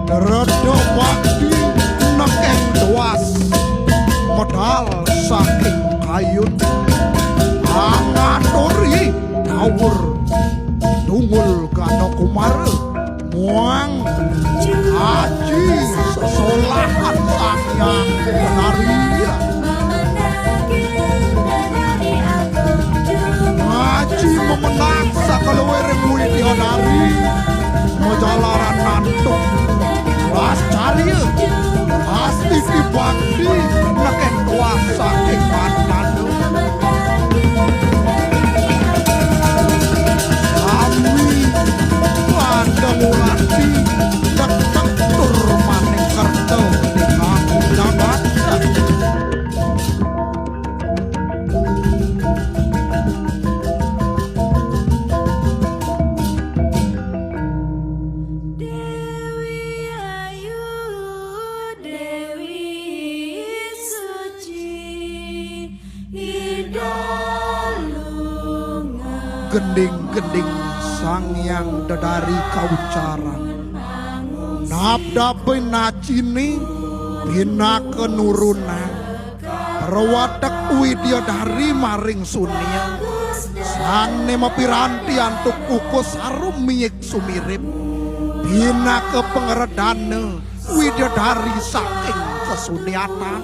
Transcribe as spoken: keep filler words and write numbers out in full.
Reda bakti nekeng tuas medal saking kayun, angaturi dawur tunggul Gana Kumara muang aji sesolahan Sang Hyang Widodari. Ngaji memenang sakaluwiring Widodari, majalaran nantuk lascarya, astiti bakti nekeng kuasa ing manana. Sami pada ngulati, detek tur maning kerta ing kampung Jabatan. Dewi Ayu, Dewi Suci, Ida Lunga. Gending-gending Sang Hyang Dedari kaucaran. Nabdabe nacine pinaka nurunan. Rewatek Widodari maring sunia, sane mapiranti antuk kuku sarum miyik sumirip, pinaka pangredana Widodari saking kasunyatan.